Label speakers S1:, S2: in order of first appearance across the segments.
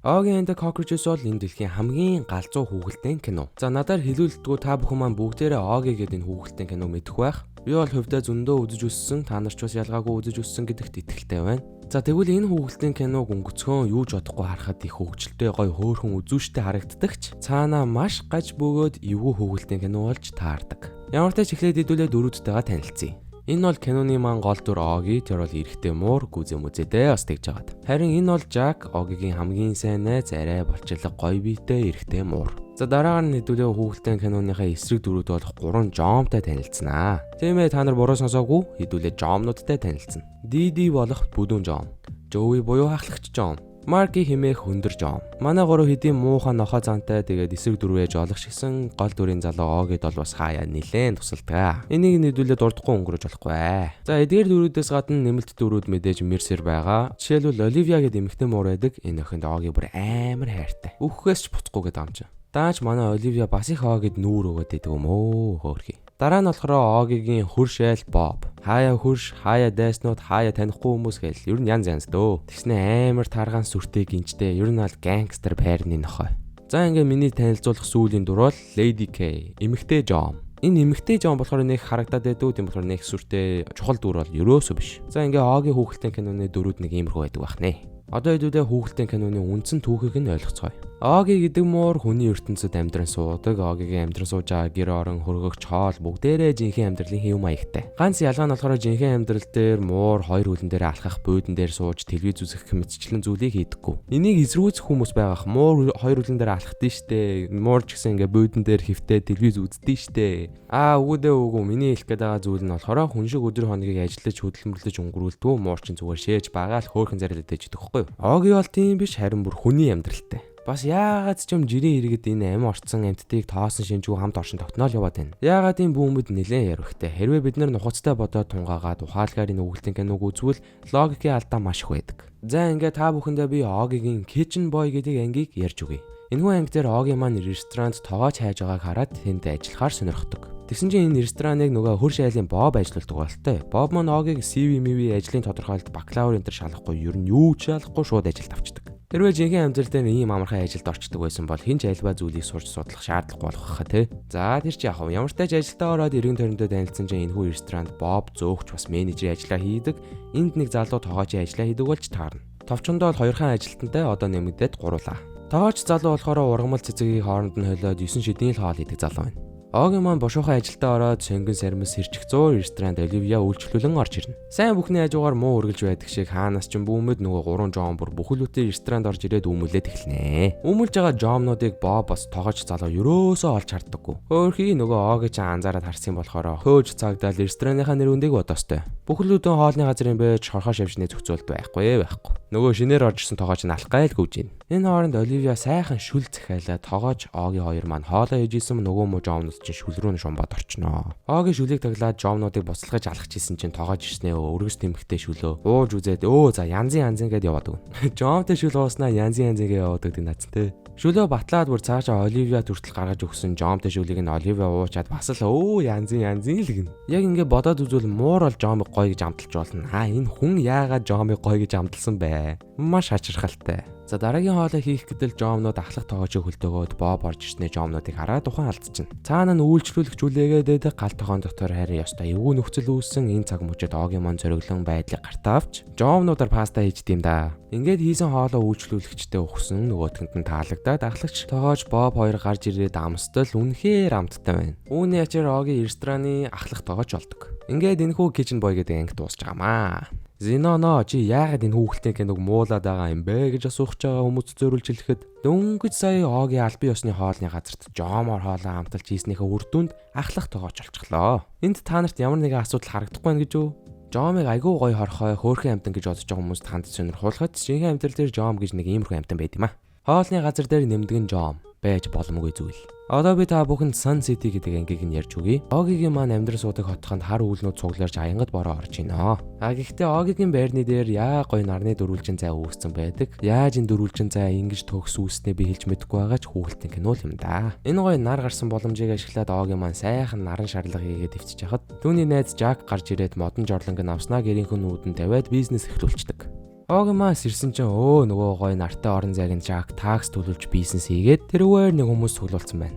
S1: Oggy and the Cockroaches бол энэ дэлхийн хамгийн галзуу хүүхэлдэйн кино. За, надаар хэлүүлэлтгүй та бүхэн маань бүгдээрээ Oggy гэдэг энэ хүүхэлдэйн кино мэдэх байх. Би бол хувьдаа зөндөө үзэж өссөн, та нар ч бас ялгаагүй үзэж өссөн гэдэгт итгэлтэй байна. За, тэгвэл энэ хүүхэлдэйн киног өнгөцгөн юу ч бодохгүй харахад их хөгжилтэй, гоё, хөөрхөн, үзүүштэй харагддаг ч цаанаа маш гаж бөгөөд эвгүй хүүхэлдэйн кино болж таардаг. Ямар ч тач эхлээд хэдүүлээ дүрүүдтэйгээ танилцъя. Энэ бол киноны маань гол дүр Оги, тэр бол эрэгтэй муур, гүзээ мүзээдээ бас тэгж жагаад. Харин энэ бол Жак, Огигийн хамгийн сайн найз, арай болчлог, гоё биетэй эрэгтэй муур. За, дараагаар нь хэдүүлээ хүүхэлдэйн киноныхаа эсрэг дүрүүд болох гурван жоомтой танилцсанаа. Тийм ээ, та нар буруу сонсоогүй, хэдүүлээ жоомнуудтай танилцсан. Диди болох бүдүүн жоом, Жоуи буюу хахлагч жоом, Марки хэмээх өндөр жоом. Манай гурав хэдийн муухай нохой зантай, тэгээд эсрэг дүрвэж олох шигсэн гол дүрийн залуу Огид бол бас хаяа нилээн тусалдаг. Энийг хэдүүлээ дурдахгүй өнгөрөж болохгүй. За, эдгээр дүрүүдээс гадна нэмэлт дүрүүд мэдээж мэрсэр байгаа. Жишээлбэл, Оливия гэдэг эмэгтэй муур байдаг. Энэ охинд Оги бүр амар хайртай. Үхэхээс ч буцахгүй гэдэг юм чи. Даач манай Оливия бас их Огид нүүр өгөөд идэг юм өө, хөөрхий. Дараа нь болохоор Огигийн хөрш айл Боб. Хаяа хөрш, хаяа дайснууд, хаяа танихгүй хүмүүс гээл ер нь янз янз дөө. Тэгснэ амар таргаан, сүртэй, гинжтэй, ер нь аль гангстер байрны нохой. За, ингээ миний танилцуулах сүүлийн дүр бол Lady K, эмэгтэй жоом. Энэ эмэгтэй жоом болохоор нэг харагдаад байдгүй, тийм болохоор нэг сүртэй чухал дүр бол ерөөсөө биш. За, ингээ Оги хүүхэлдэйн киноны дүрүүд нэг иймэрхүү байдаг байх нэ. Одоо хэдүүлээ хүүхэлдэйн киноны үндсэн түүхийг нь ойлгоцгоё. Оги гэдэг муур хүний ертөнцид амьдран суудаг. Огигийн амьдран сууж байгаа гэр орон, хөргөгч, хоол бүгдээрээ жинхэнэ амьдралын хэв маягтай. Ганц ялгаа нь болохоор жинхэнэ амьдрал дээр муур хоёр хөлөн дээр алхах, буудан дээр сууж телевиз үзэх мэтчлэн зүйлийг хийдэггүй. Энийг эсэргүүцэх хүмүүс байгаах, муур хоёр хөлөн дээр алхдаг штэ. Муур ч гэсэн ингээ буудан дээр хэвтээ телевиз үздэг штэ. Аа, үгүй дээ, үгүй. Миний хэлэх гээд байгаа зүйл нь болохоор хүн шиг өдөр хоногийг ажиллаж, хөдөлмөрлөж өнгөрүүлдэггүй, муур чинь зүгээр шээж байгаа л хөөхөн зарилаад ээж идэх байхгүй юу? Оги бол тийм биш, харин бүр хүний амьдралтай. Бас яагаад ч юм жирийн иргэд энэ амь орцсон амьтдыг тоосон шинжгүй хамт оршин тогтноо л яваад байна. Яагаад ийм бүүмэд нэлээд ярвхтэй. Хэрвээ бид нар нухацтай бодоод тунгаагаад ухаалгаар энэ хүүхэлдэйн киног үзвэл логикийн алдаа маш их байдаг. За, ингээ та бүхэндээ би Огигийн Kitchen Boy гэдэг ангийг ярьж өгье. Энэхүү анги дээр Оги маань ресторанд тоогооч хайж байгааг хараад тэнд ажиллахаар сонирхдог. Тэгсэн чинь энэ рестораныг нөгөө хөрш айлын Боб ажилладаг болтой. Боб маань Огиг CV мэви, ажлын тодорхойлолт, бакалавр энэ төр шалгахгүй, ер нь юу ч шалгахгүй шууд ажилд авчдаг. Хэрвээ жинхэнэ амьдрал дээр ийм амархан ажилд орчдөг байсан бол хэн ч альва зүйлийг сурч судлах шаардлагагүй болох хаа, те. За, тэр чи яг ямар ч тач ажилдаа ороод эргэн тойрондоо танилцсан чинь энэхүү ресторанд Боб зөөгч, бас менежерийн ажлаа хийдэг. Энд нэг залуу тоогоочийн ажлаа хийдэг болж таарна. Товчондоо бол хоёрхан ажилтнтай, одоо нэмэгдээд гурлаа. Тоогооч залуу болохоор ургамал цэцэгийг хооронд нь холиод 9 шидийн л хоол хийдэг залуу байна. Оги маань бушуухан ажилдаа ороод сонгон сармис хэрчих зуур ресторанд Оливия үйлчлүүлэн орж ирнэ. Сайн бүхний хажуугаар муу үргэлж байдаг шиг хаанаас ч бүүмэд нөгөө гурван жоом бүр бүхэл бүтэн ресторанд орж ирээд үүмүүлээд эхэлнэ. Үүмүүлж байгаа жоомнуудыг Боб, бас тоогооч залуу ерөөсөө олж харддаггүй. Хөөхий нөгөө Оги ч анзаараад харсан болохоор хөөж цаагдаал рестораныхаа нэр хүндийг бодоостой. Бүхэл бүтэн хоолны газар юм байж хорхоо шавжны зохицуулт байхгүй байхгүй. Нөгөө шинээр орж ирсэн тоогооч нь алах гайл гүжин. Энэ хооронд Оливия сайхан шүл захиалаа тоогооч Оги хоёр маань хоолоо хийж исэн, нөгөө муу жоомнууд чинь шүл рүү нь шумбаад орчноо. Оги шүлийг таглаад жоомнуудыг буцалгаж алхаж исэн чинь тоогооч ирснээ өргөс тэмхтэй шүлөө ууж үзээд өө за, янзын янзын гэд яваад өгнө. Жоомтой шүл ууснаа янзын янзын гэж яваад өгдөг нац те. Шүлөө батлаад бүр цаашаа Оливия хүртэл гаргаж өгсөн жоомтой шүлийг нь Оливия уучаад бас л өө, янзын янзын л гин. Яг ингээ бодоод үзвэл муур бол жоомыг гоё гэж амталж болно. Аа, энэ хүн яагаад жоомыг гоё гэж амталсан бэ? Маш хачирхалтай. За, дараагийн хоолой хийх гэтэл жоомнууд ахлах тоогоочийг хөлдөөгөөд Боб орж ирснээ жоомнуудыг хараад ухаан алдчихна. Цаана нь үйлчлүүлэгч үлээгээд байдаг гал тогоон дотор харин ёстой эвгүй нөхцөл үүссэн. Энэ цаг мөчид Огийн мон зориглон байдлыг гартаа авч жоомнуудаар паста хийж дим да. Ингээд хийсэн хоолоо үйлчлүүлэгчтэй өгсөн, нөгөөтгөнд нь таалагдаад ахлагч, тоогооч, Боб хоёр гарч ирээд амстал үнэхээр амттай байна. Үүний ачаар Оги рестораны ахлах тоогооч болдог. Ингээд энэхүү Kitchen Boy гэдэг анги дуусч байгаамаа. Зиноно, чи яагаад энэ хүүхэлдэйн киног муулаад байгаа юм бэ гэж асуух байгаа хүмүүст зориулж хэлэхэд дөнгөж сая Оги албан ёсны хоолны газарт жоомоор хоолоо амталж хийснийхээ үр дүнд ахлах тоогооч олчихлоо. Энд та нарт ямар нэгэн асуудал харагдахгүй байна гэж үү? Жоомыг айгүй гоё, хорхой, хөөрхөн амтан гэж бодож байгаа хүмүүст ханд сонирхуулахад жинхэнэ амьдрал дээр жоом гэж нэг иймэрхүү амтан байд юм а. Хоолны газар дээр нэмдэг нь жоом байж боломгүй зүйл. Одоо би та бүхэнд Sun City гэдэг ангийг нь ярьж өгье. Огигийн маань амьдран суудаг хотхонд хар үүлнүүд цугларч аянгад бороо орж байна. А гэхдээ Огигийн байрны дээр яа гоё нарны дөрвөлжин зай үүссэн байдаг. Яаж энэ дөрвөлжин зай ингэж төгс үүснээ би хэлж мэдэхгүй байгаа ч хүүхэлдэйн кино л юм да. Энэ гоё нар гарсан боломжийг ашиглаад Оги маань сайхан наран шарлага хийгээд ивчиж хахад түүний найз Жак гарч ирээд модон жорлонг нь авснаа гэрийнхээ нүүдэн тавиад бизнес эхлүүлчихдэг. Оги маас ирсэн чинь нөгөө гоё нартай орон зайг нь Жак tax төлөвлөж бизнес хийгээд тэрүүгээр нэг хүмүүс цуглуулсан байна.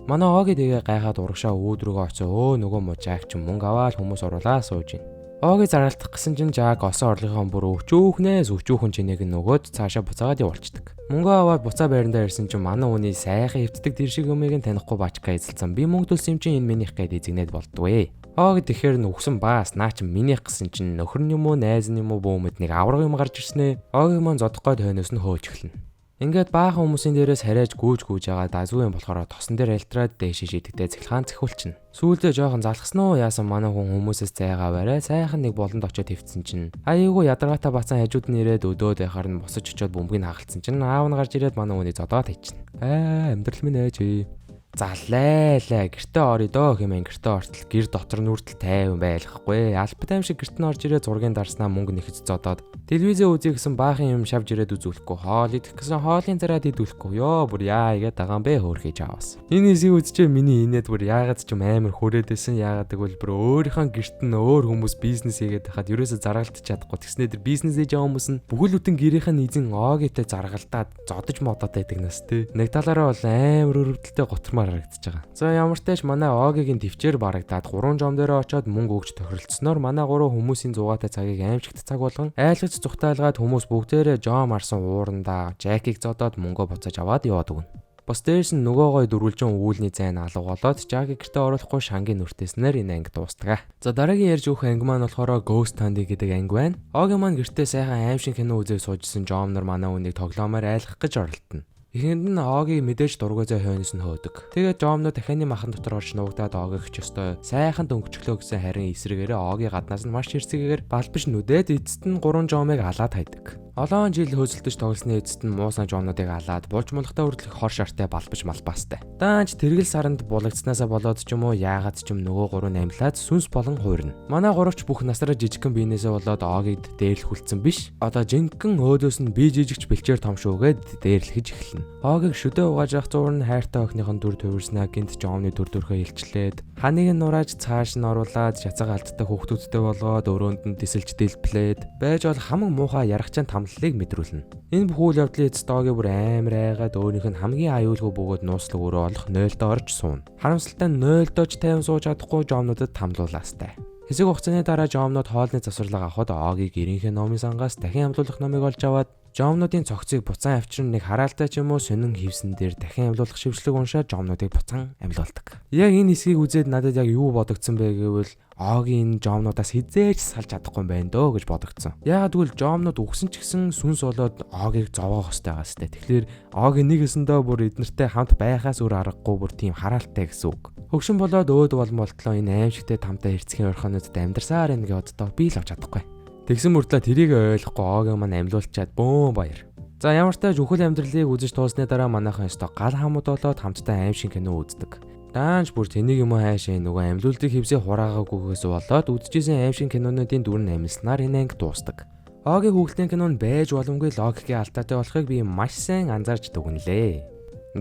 S1: Манай Оги тэгээ гайхаад урагшаа үүд рүүгээ очиж нөгөө муу Жак ч мөнгө аваад хүмүүс оруулаа сууж байна. Оги заргалдах гэсэн чинь Жак осон орлогын бүр өчүүхнээс өчүүхэн чинээг нь нөгөөд цаашаа буцаагаад явуулчихдаг. Мөнгө аваад буцаа байрандаа ирсэн чинь манай үний сайхан хэвтдэг тэр шиг юмыг нь танихгүй бачка эзэлсэн. Би мөнгө төлсөн юм чинь энэ минийх гээд эзэгнээд болдгоо. Оги тэгэхээр нь үхсэн баас наа чинь минийх гэсэн чинь нөхөр нь юм уу, найз нь юм уу, бөөмөд нэг авраг юм гарч ирснэ. Оги маань зодох гой хойноос нь хөөж эхэлнэ. Ингээд баахан хүмүүсийн дээрээс харайж гүйж гүйж байгаа дазгүй юм болохоор тосон дээр альтраад дээшээ шидэгдээ цахилгаан цахиулчихна. Сүүлдээ жоохон залхсан уу, яасан манай хүн хүмүүсээс зайгаа барай сайхан нэг болонд очиод хэвтсэн чинь аяйгуу ядаргаатай бацсан хажууд нь ирээд өдөөд байхаар нь босож очиод бөмбөгийг хагалцсан чинь аав нь гарч ирээд манай хүнийг зодоод хийчихнэ. Аа, амьдрал минь ээж. Залайлаа, гэртээ орё дөө хэмээн гэртээ ортол гэр дотор нь үртэл тайван байлгахгүй. Албат аим шиг гэрт нь орж ирээ зургийн дарснаа мөнгө нэхэц зодоод телевизээ үзье гэсэн баахан юм шавж ирээд үзүүлэхгүй, хоол идэх гэсэн хоолын зараад идүүлэхгүй. Йоо, бүр яа игээд байгаа юм бэ хөөрхий чаавас. Энэ хэсгийг үзчихээ миний инээд бүр яагаад ч юм амар хүрээд байсан. Яагаад гэвэл бүр өөрийнхөө гэрт нь өөр хүмүүс бизнес хийгээд байхад ерөөсө заргалдаж чадахгүй. Тэгснээр тэр бизнес хийж байгаа хүмүүс нь бүхэл бүтэн гэрийнх нь эзэн Огитой заргалдаад зодож модоод байдаг нас тий. Нэг талаараа бол амар өрөвдөлтэй гутармаар харагдаж байгаа. За, ямар ч тач манай Огигийн төвчээр барагдаад 3 жом дээр очиод мөнгө өгч тохиролцсноор манай гурван хүмүүсийн зугаатай цагийг аимшигт цаг болгон айлгаж зүхтайлгаад хүмүүс бүгдээрээ жом арсан уурандаа Жакийг зодоод мөнгө буцааж аваад яваад өгнө. Бас дээрс нь нөгөө гой дөрвөлжин үүлний зайн алга болоод Жаки гэртээ оруулахгүй шангийн нүртээснээр энэ анги дуустдаг. За, дараагийн ярьж өгөх анги маань болохоор Ghost Hunting гэдэг анги байна. Оги маань гэртээ сайхан аимшиг кино үзээ суужсэн Жомнор манай үнийг тоглоомоор айлгах гэж оролдоно. Эхэнд нь Огийг мэдээж дургуй зай хойноос нь хөөдөг. Тэгээд Жомно дахианы махан дотор орж нуугдаад Огыг ч ёстой сайхан дөнгөчлөө гэсэн, харин эсрэгээрээ Огийн гаднаас нь маш хэрцгийгээр балбаж нүдээд эцэст нь 3 Жомыг алаад хайдаг. Олон жил хөөцөлдөж тоглосны эцэст нь муусан жомнуудыг алаад булж мулахтаа хүртэлх хор шартай балбаж малбаастай. Даанч тэргэл саранд булагдснаасаа болоод ч юм уу, яагаад ч юм нөгөө гурав намлаад сүнс болон хуурна. Манай гуравч бүх насраа жижигхэн биенээсээ болоод Огийг дээрлэхүүлсэн биш. Одоо жинхэнэ өөдөөс нь би жижигч бэлчээр том шүүгээд дээрлэхэж эхэлнэ. Огийг шүдэ угааж явах зуур нь хайртай охиных нь дүр төрснөө гинт жомны дүр төрхөө илчлээд ханыг нь нурааж цааш нь оруулаад шацаг алдтай хүүхдүүдтэй болгоод өрөөнд нь тисэлж дэлплээд байж бол хаман муухай яргачаан тамлалыг мэдрүүлнэ. Энэ бүх үйл явдлын эцэст Оги бүр амар айгаад өөрийнх нь хамгийн аюулгүй бөгөөд нууцлаг өрөө олох 0-доо орж сууна. Харамсалтай нь 0-доо ч тайван сууж чадахгүй жомнуудад тамлуулаастай. Хэсэг хугацааны дараа жомнууд хоолны завсарлага авахад Оги гэрийнхээ номын сангаас дахин амлуулах номыг олж аваад жомнуудын цогцыг буцаан авчирн нэг хараалтай ч юм уу сонин хевсэн дээр дахин амлуулах шившлэг уншаад жомнуудыг буцаан амлуулдаг. Яг энэ хэсгийг үзээд надад яг юу бодогдсон бэ гэвэл Огийн энэ жомнуудаас хизээж салж чадахгүй юм байна дөө гэж бодогдсон. Яагаад гэвэл жомнууд үхсэн ч гэсэн сүнс болоод Огийг зовоох ёстой байгаа сте. Тэгэхээр Оги нэг өсөндөө бүр эднэртэй хамт байхаас өөр аргагүй бүр тийм хараалтай гэсэн үг. Хөгшин болоод өөд болмолтлоо энэ аимшигтэй тамтай хэрцгий орхонуудад амьдарсаар байна гэж боддоо би л авч чадахгүй. Тэгсэн мөртлөө тэрийг ойлгохгүй Огийн маань амьлуулчаад бөөн баяр. За, ямар ч тач үхэл амьдралыг үзэж дуусны дараа манайхан ёстой гал хамууд болоод хамтдаа аимшиг кино үздэг. Даанч бүр тэнийг юм уу хайшаа нөгөө амьлуултыг хевсээ хураагаагүйгээс болоод үзчихсэн аимшиг кинонуудын дүр нь амьлснаар энэ анги дуустдаг. Огийн хүүхэлдэйн кино нь байж боломгүй логикийн алдаатай болохыг би маш сайн анзаарч дүгнэлээ.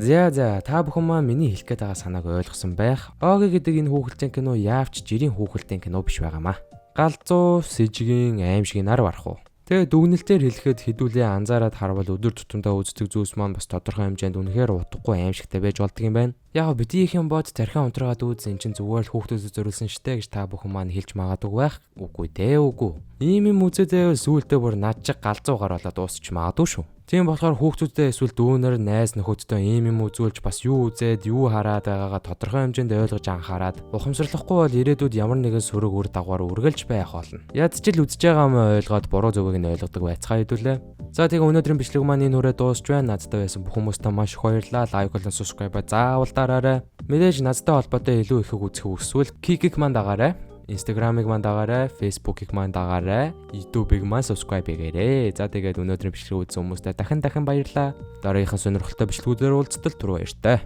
S1: За, та бүхэн маань миний хэлэх гээд байгаа санааг ойлгосон байх. Оги гэдэг энэ хүүхэлдэйн кино яавч жирийн хүүхэлдэйн кино биш байгаамаа. Галзуу, сэжигийн, аимшигын нар барах уу. Тэгээ дүгнэлтээр хэлэхэд хэдүүлээ анзаараад харвал өдөр тутамдаа үздэг зүйлс маань бас тодорхой хэмжээнд үнэхээр утгагүй аимшигтай байж болдго юм байна. Яг бити их юм бод тархиа унтраагаад үз, эн чинь зүгээр л хүүхдүүдэд зориулсан штэ гэж та бүхэн маань хэлж магадгүй байх. Үгүй дээ, үгүй. Ийм юм үзээд байвал сүүлдээ бүр над чиг галзуугаар болоод дуусч магадгүй шүү. Тийм болохоор хүүхдүүдтэй эсвэл дүүнер, найз нөхөдтэй ийм юм үзүүлж бас юу үзээд юу хараад байгаагаа тодорхой хэмжээнд ойлгож анхаарад ухамсарлахгүй бол ирээдүйд ямар нэгэн сөрөг үр дагавар үргэлж байх болно. Ядч л үзэж байгаа юм ойлгоод буруу зүгийг нь ойлгодог байцгаа хэдүүлээ. За, тэгээ өнөөдрийн бичлэг маань энэ хүрээ дуусч байна. Надтай байсан бүх хүмүүстээ маш их баярлалаа. Like болон subscribe заавал дараарай. Мэдээж надтай холбоотой илүү их үзэх хүсвэл Kik маань дагаарай. Instagram-ыг маань дагаарай, Facebook-ыг маань дагаарай, YouTube-ыг маань subscribe хийгээрэй. За, тэгээд өнөөдрийн бичлэгийг үзсэн хүмүүстээ дахин дахин баярлалаа. Дараагийнхаа сонирхолтой бичлэгүүдээр уулзтал түр баяртай.